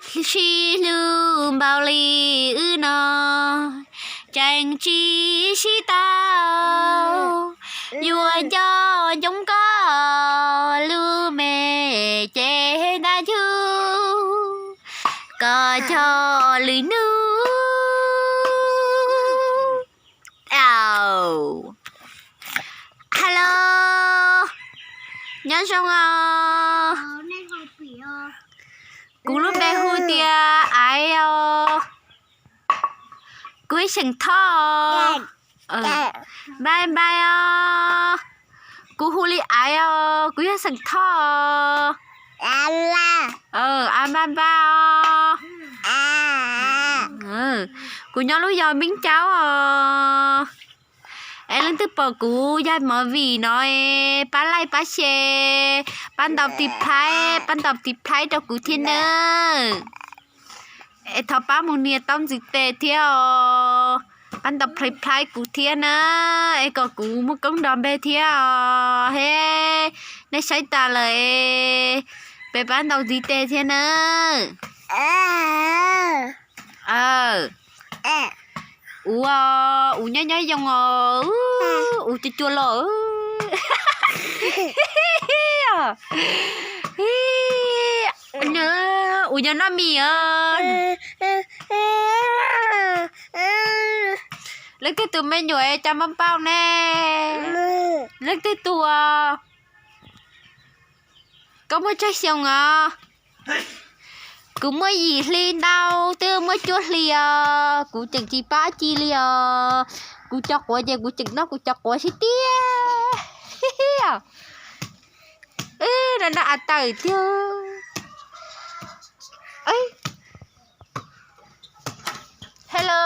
Sib hlub npaum li wb no, tseem tsis sib tau. Yuav nco ntsoov koj lub me ces ntaj ntsug, koj cog lwm hnub. Hello, nyob zoo os. Kuv lub npe hu tias Aiv os. Kuv ib xeem Thoj. Bye bye os. Kuv hu li Aiv os, kuv yog xeem Thoj. Aiv bye bye os. Kuv nyob lub zos Meeb Caub os. Es leej twg pom kuv yaig movie no, pab like pab share, pab ntaus tiv phaib, pab ntaus tiv phaib rau kuv thiab nawb. Es thov pab mus nias taub ntxiv tes thiab os. Pab ntaus plhaib plhaib kuv thiab na, es kom kuv muaj koob nrov npe thiab os. He, nej saib tas lawm es peb pab ntaus ntxiv tes thiab na. Ua, ua nyob nyob zoo os, ua cua cua los. Ua nyob noj mis os. Leej twg tus me nyuam es cas npau npau ne? Leej twg tus? Koj muaj tsawg xyoo os? Kuv muaj yim hli ntau, twb muaj cuaj hli os, kuv tseem tsis paub ci li os. Kuv cov quav ces kuv tseem noj kuv cov quav sib tiag. Noj noj av tawm tiag. Hello,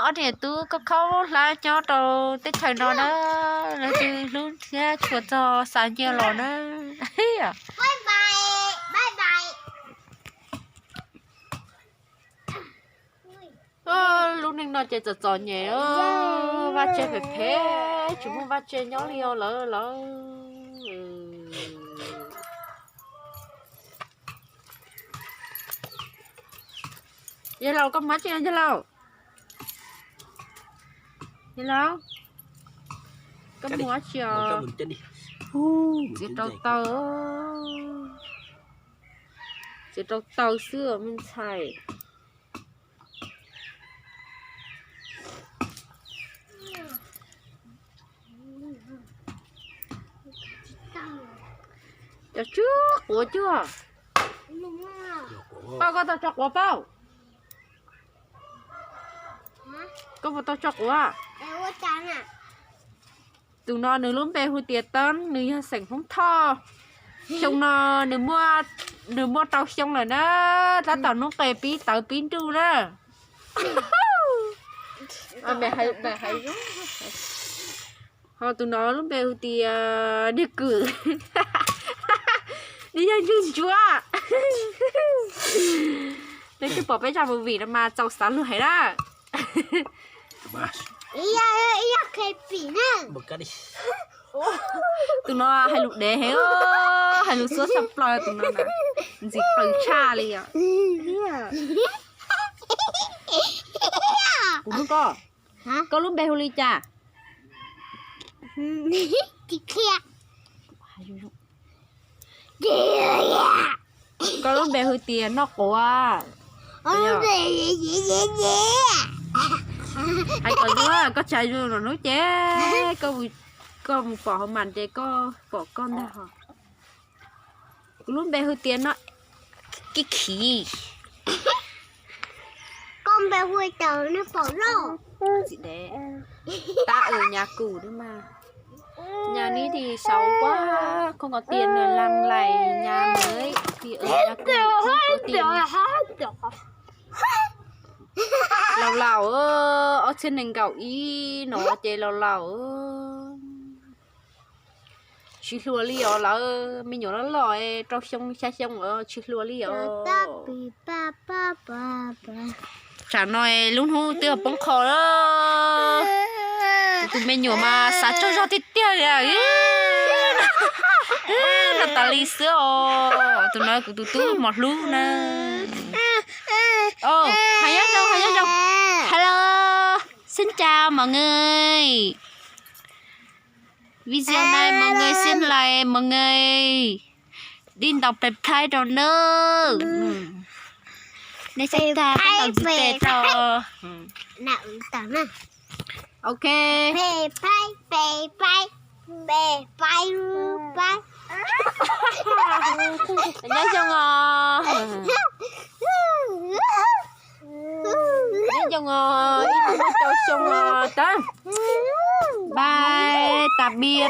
ob niam tub koj khaub hlab nyob rau teb chaws no na, leej twg hlub thiab tshua txog xa nyiaj los na. Lub neej no ces txom txom nyem, vaj tse phem phem, tsis muaj vaj tse nyob li os lawv lawv. Yawg laus, koj mus dab tsi no yawg laus? Yawg laus, koj mus dab tsi os? Txiav rau taws, txiav rau taws xwb me ntxhais. Cov tsw quav cuag. Paj, koj tau tso quav paj? Koj puas tau tso quav? Tus no nws lub npe hu tias Teeb, nws yog xeem Hmoob Thoj. Xyoo no nws muaj rau xyoo lawm na, tab tom hnub qes pib tawv pib nruj na. Ho tus no lub npe hu tias Niag Kwm, nws yog ntsuag ntsuav. Leej twg pom peb zaj movie no mas txaus xav lug heev na. Tus no hais lus dev heev, hais lus txhua tshaj plaws tus no na, ntxim qws tshaj li os. Kuv hnub koj, koj lub npe hu li cas? Koj lub npe hu tias Noj Quav. Hais kom zoo, koj tsa zoo los hnub ces koj mus pom hauv mas ces koj pom koj ntag ho. Kuv lub npe hu tias Noj Kib Khiv. Koj npe hu cas Noj Pom Lauj? Txiv dev, tab ua nyab kuv mas. Nhà ní thì xấu quá, không có tiền để làm lại nhà mới thì ở nhà cũ không có tiền. Laus laus, ob txhiab nees nkaum ib no ces laus laus. Tsis hluas li os lawv, me nyuam loj loj rau xyoo xya xyoo tsis hluas li os. Tsam no lub hnub twb poob qho lawm. Kuv tus me nyuam mas xav tsaug zog tiag tiag li. No tas li xwb os, tus no kuv tus tub mos hlub na. Ồ, hãy nhớ rồi, hãy nhớ rồi. Hello, xin chào mọi người. Video này mọi người xin like, mọi người đi đọc subscribe rồi nữa. Nên sẽ ta bắt đầu video rồi. Ok. Nhớ chung os. Nhớ chung os, ib tug muab rau xyoo os tag. Bye, tạm biệt.